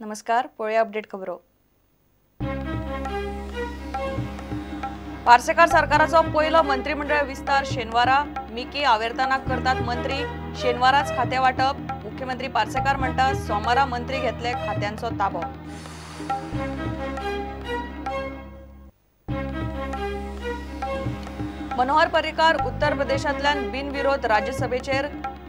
नमस्कार, पळोवया अपडेट खबरो. पार्सेकार सरकाराचो पयलो मंत्रिमंडळ विस्तार शेनवारा. मिकी आवेर्तानाक करतात मंत्री. शेनवाराच खाते वाटप. मुख्यमंत्री पार्सेकार म्हणटा सोमारा मंत्री घेतले खात्यांचो ताबो. मनोहर पर्रीकार उत्तर प्रदेशांतल्यान बिनविरोध राज्यसभेचेर.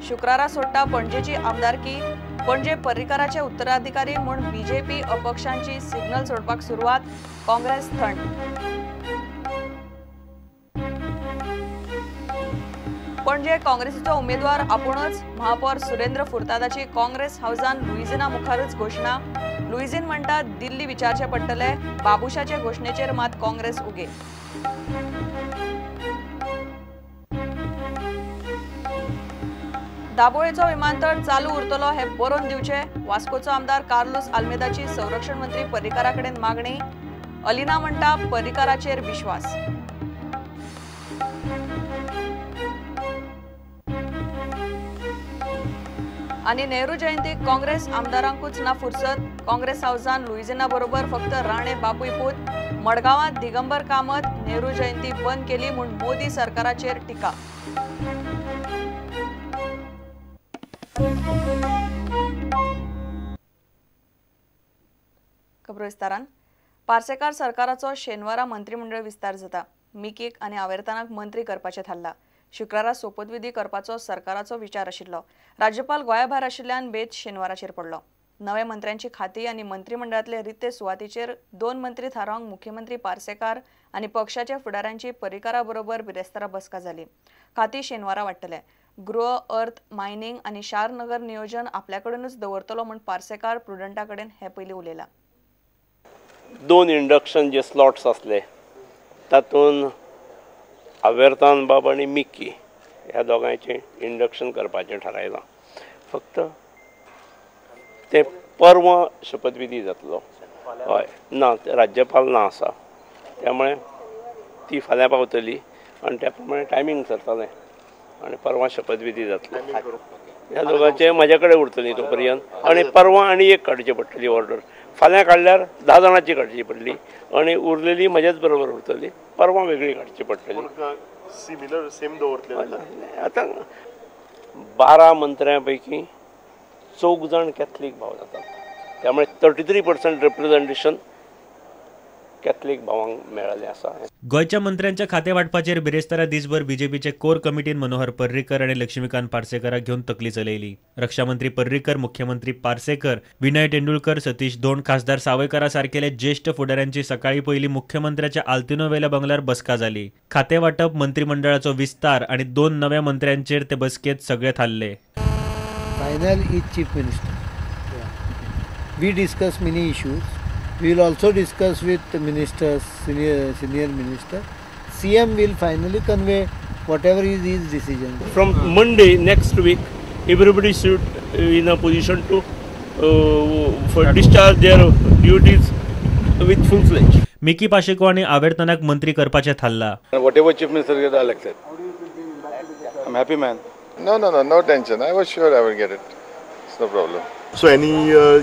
शुक्रारा सोडटा पणजेची आमदारकी. पणजे पर्रीकाराचे उत्तराधिकारी म्हूण बीजेपी अपक्षांची सिग्नल सोडपाक सुरवात. काँग्रेस थंड. पणजे काँग्रेसीचो उमेदवार आपूणच. महापौर सुरेंद्र फुर्तादाची काँग्रेस हावजान लुईझिना मुखारच घोशणा. लुईझिन म्हणटा दिल्ली विचारचे पडटले. बाबुशाचे घोशणेचेर मात काँग्रेस उगे. दाबोळेचो विमानतळ चालू उरतलो हे बरोवन दिवचे. वास्कोचो आमदार कार्लुस आल्मेदाची संरक्षण मंत्री पर्रीकारा कडेन मागणी. अलिना म्हणटा पर्रीकाराचेर विश्वास. आनी नेहरू जयंतीक काँग्रेस आमदारांकूच ना फुरसत. काँग्रेस हावजान लुईझिना बरोबर फक्त राणे बापूय पूत. मडगांवांत दिगंबर कामत नेहरू जयंती बंद केली म्हूण मोदी सरकाराचेर टिका. खबरो विस्तारान. पार्सेकार सरकाराचो शेनवारा मंत्रिमंडळ विस्तार जाता. मिकीक आनी आवेर्तानाक मंत्री करपाचें थारला. शुक्रारा सोपतविधी करपाचो सरकाराचो विचार आशिल्लो. राज्यपाल गोंया भायर आशिल्ल्यान बेत शेनवाराचेर पडलो. नवे मंत्र्यांची खाती आनी मंत्रिमंडळांतले रिते सुवातीचेर दोन मंत्री थारावंक मुख्यमंत्री पार्सेकार आनी पक्षाच्या फुडाऱ्यांची पर्रीकारा बरोबर बिरेस्तारा बसका जाली. खाती शेनवारा वाडटले. गृह, अर्थ, मायनिंग आनी शार नगर नियोजन आपल्याकडेनूच दवरतलो म्हूण पार्सेकार प्रुडंटा कडेन हे पयलीं उलयला. दोन इंडक्शन जे स्लॉट्स आसले तातूंत आवेर्तान बाब आनी मिकी ह्या दोगांयचें इंडक्शन करपाचें थारायलां. फक्त तें परवां शपथविधी जातलो. हय ना, राज्यपाल ना आसा, त्यामुळे ती फाल्यां पावतली आनी त्या प्रमाणे टायमींग सरतलें आनी परवां शपथविधी जातलो. ह्या दोगांचें म्हाज्या कडेन उरतली तो पर्यंत. आनी परवां आनी एक काडची पडटली ऑर्डर. फाल्यां काडल्यार 10 जाणांची काडची पडली आनी उरलेली म्हज्याच बरोबर उरतली. परवां वेगळी काडची पडटली. सिमिलर सेम दवरतले. आतां 12 मंत्र्यां पैकी 4 जाण कॅथलीक भाव जातात, त्यामुळे 33% रिप्रेझेंटेशन कॅथलीक भावांक मेळ्ळें आसा. गोंयच्या मंत्र्यांच्या खाते वाटपाचेर बिरेस्तारा दिसभर बीजेपीचे कोर कमिटीन मनोहर पर्रीकर आनी लक्ष्मीकांत पार्सेकराक घेवन तकली चलयली. रक्षामंत्री पर्रीकर, मुख्यमंत्री पार्सेकर, विनय तेंडुलकर, सतीश धोंड, खासदार सावयकारा सारकेले ज्येष्ठ फुडाऱ्यांची सकाळी पयली मुख्यमंत्र्याच्या आल्तिनो वेल्या बंगल्यार बसका जाली. खाते वाटप, मंत्रिमंडळाचो विस्तार आनी 2 नव्या मंत्र्यांचेर ते बसकेत सगळे थारले. Final is chief minister. We discuss many issues. We will also discuss with the ministers, senior minister. CM will finally convey whatever is his decision. From Monday next week, everybody should in a position to for discharge their duties with full fledged. Mickey Pacheco आनी आवेर्तानाक मंत्री करपाचें थारला. Whatever chief minister gets, I'll accept. I'm happy man. No, no, no, no tension. I was sure I would get it. It's no problem. So any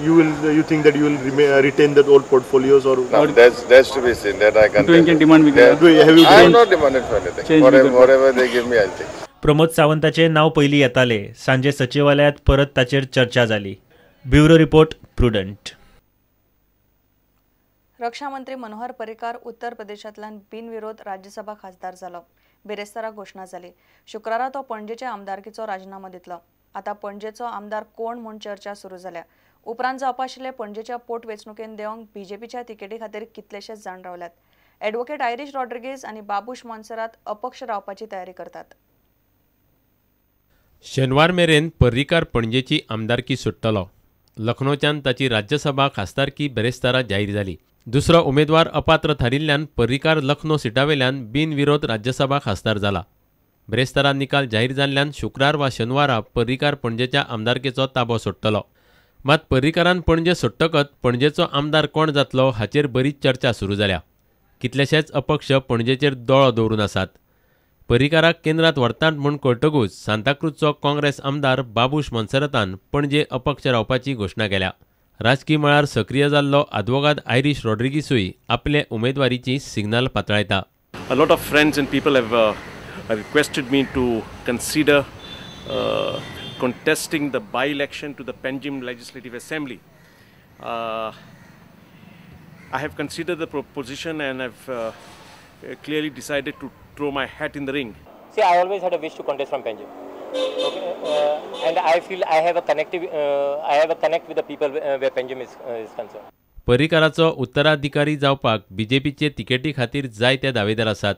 you think that you will retain that old portfolios or no? That's to be seen. That I can't. Do you can demand? I have not demanded for anything. Whatever they give me, I'll take. Pramod सावंताचे नाव पयलीं येताले. सांजे सचिवालयात परत ताचेर चर्चा जाली. Bureau report, Prudent. रक्षा मंत्री मनोहर पर्रीकार उत्तर प्रदेशांतल्यान बिनविरोध राज्यसभा खासदार जालो. बिरेस्तारा घोशणा जाली. शुक्रारा तो पणजेच्या आमदारकीचो राजीनामो दितलो. आतां पणजेचो आमदार कोण म्हूण चर्चा सुरू जाल्या. उपरांत जावपा आशिल्ले पणजेच्या पोटवेंचणुकेन देंवंक बीजेपीच्या तिकेटी खातीर कितलेशेच जाण रावल्यात. ॲडव्होकेट आयरीश रॉड्रिगेज आनी बाबूश मोन्सेरात अपक्ष रावपाची तयारी करतात. शेनवार मेरेन पर्रीकार पणजेची आमदारकी सोडटलो. लखनौच्यान ताची राज्यसभा खासदारकी बेरेस्तारा जाहीर जाली. दुसरो उमेदवार अपात्र थारिल्ल्यान पर्रीकार लखनौ सिटावेल्यान बिनविरोध राज्यसभा खासदार जाला. ब्रेस्तारा निकाल जाहीर जाल्ल्यान शुक्रार वा शेनवारा पर्रीकार पणजेच्या आमदारकेचो ताबो सोडटलो. मात पर्रीकारान पणजे सोडटकच पणजेचो आमदार कोण जातलो हाचेर बरीच चर्चा सुरू जाल्या. कितलेशेच अपक्ष पणजेचेर दोळो दवरून आसात. पर्रीकाराक केंद्रात व्हरतात म्हूण कळटकूच सांताक्रूजचो काँग्रेस आमदार बाबूश मोन्सेरातान पणजे अपक्ष रावपाची घोशणा केल्या. राजकी मळार सक्रीय जाल्लो आदवोगाद आयरीश रॉड्रिगीसूय आपले उमेदवारीची signal पातळायता. A lot of friends and people have requested me to consider contesting the by-election to the Panjim Legislative Assembly. I have considered the proposition and have clearly decided to throw my hat in the ring. See, I always had a wish to contest from Panjim. Okay, and I feel I have a connect with the people where Panjim is concerned. पर्रीकाराचो उत्तराधिकारी जावपाक बीजेपीचे तिकेटी खातीर जायते दावेदार आसात.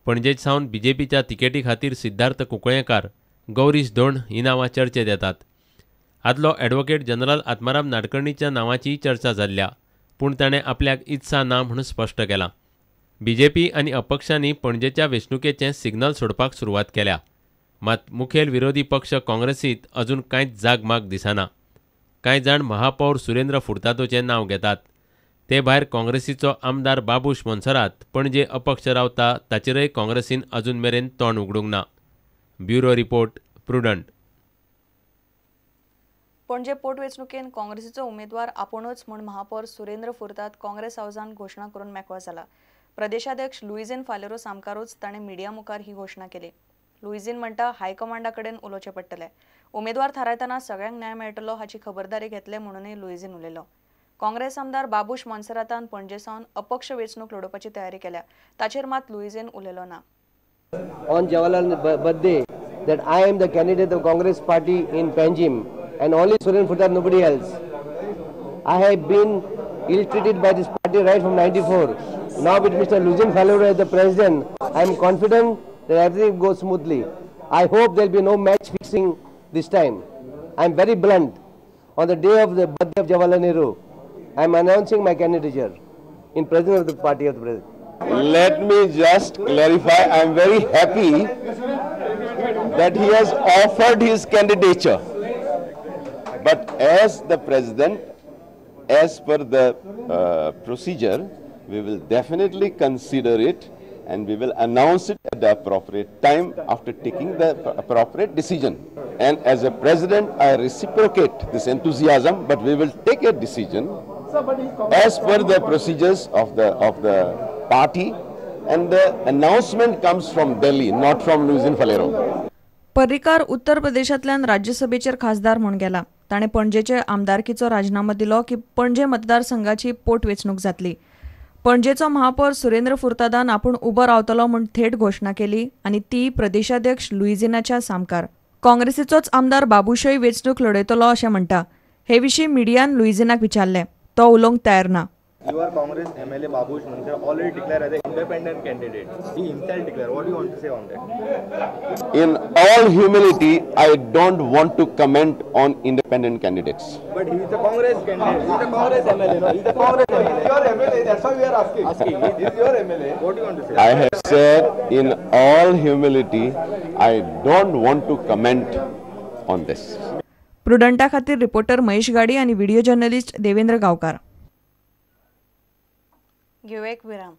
पणजे सावन बीजेपीच्या तिकेटी खातीर सिद्धार्थ कुंकळयेंकार, गौरीश धोंड ही नांवां चर्चेत येतात. आदलो ॲडव्होकेट जनरल आत्माराम नाडकर्णीच्या नांवाचीय चर्चा जाल्ल्या, पूण ताणें आपल्याक इत्सा ना म्हूण स्पश्ट केलां. बीजेपी आनी अपक्षांनी पणजेच्या वेंचणुकेचें सिग्नल सोडपाक सुरवात केल्या. मात मुखेल विरोधी पक्ष काँग्रेसीत अजून कांयच जागमाग दिसना. कांय जाण महापौर सुरेंद्र फुर्तादोचें नांव घेतात. ते भायर काँग्रेसीचो आमदार बाबूश मोन्सेरात पणजे अपक्ष रावता, ताचेरय काँग्रेसीन अजून मेरेन तोंड उगडूंक ना. Bureau report, Prudent. Panaji पोटवेंचणुकेन काँग्रेसीचो उमेदवार आपुणूच म्हूण महापौर सुरेंद्र फुर्ताद काँग्रेस हावसान घोशणा करून मेकळो जाला. प्रदेशाध्यक्ष लुईझिन फालेरो सामकारूच ताणें मिडिया मुखार ही घोशणा केली. लुईझिन म्हणटा, हायकमांडा कडेन उलोवचें पडटलें. उमेदवार थारायतना सगळ्यांक न्याय मेळटलो हाची खबरदारी घेतले म्हणूनय लुईझिन उलयलो. काँग्रेस आमदार बाबूश मोन्सेरातान पणजे सावन अपक्ष वेंचणूक लडोवपाची तयारी केल्या, ताचेर मात लुईझिन उलयलो ना. On Jawaharlal birthday that I am the candidate of Congress party in Panjim and only Surendra Furtado, nobody else. I have been ill-treated by this party right from 94. Now with Mr. Luizinho Faleiro as the president, I am confident that everything goes smoothly. I hope there will be no match fixing this time. I am very blunt. On the day of the birthday of Jawaharlal Nehru, I am announcing my candidature in president of the party of the president. Let me just clarify, I am very happy that he has offered his candidature. But as the president, as per the procedure, we will definitely consider it and we will announce it at the appropriate time after taking the appropriate decision. And as a president, I reciprocate this enthusiasm, but we will take a decision as per the procedures of the party, and the announcement comes from Delhi, not from Luizinho Faleiro. Parrikar उत्तर प्रदेशांतल्यान राज्यसभेचेर खासदार म्हूण गेला. ताणें पणजेचे आमदारकीचो राजीनामो दिलो की पणजे मतदारसंघाची पोटवेंचणूक जातली. पणजेचो महापौर सुरेंद्र फुर्तादान आपूण उबो रावतलो म्हूण थेट घोशणा केली आनी ती प्रदेशाध्यक्ष लुईझिनाच्या सामकार. काँग्रेसीचोच आमदार बाबूशय वेंचणूक लडयतलो अशें म्हणटा. हे विशीं मिडियान लुईझिनाक विचारलें, तो उलोवंक तयार ना. You are Congress MLA Babush Monserrate already declared as an independent candidate. He himself declared. What do you want to say on that? In all humility, I don't want to comment on independent candidates. But he is a Congress candidate. He is a Congress MLA. No, he is a Congress MLA. Your MLA. That's why we are asking. Asking. He is your MLA. What do you want to say? I have said in all humility, I don't want to comment on this. प्रुडंटा खातीर reporter Mahesh गाडी आणि video journalist Devendra गावकार. घेऊ एक विराम.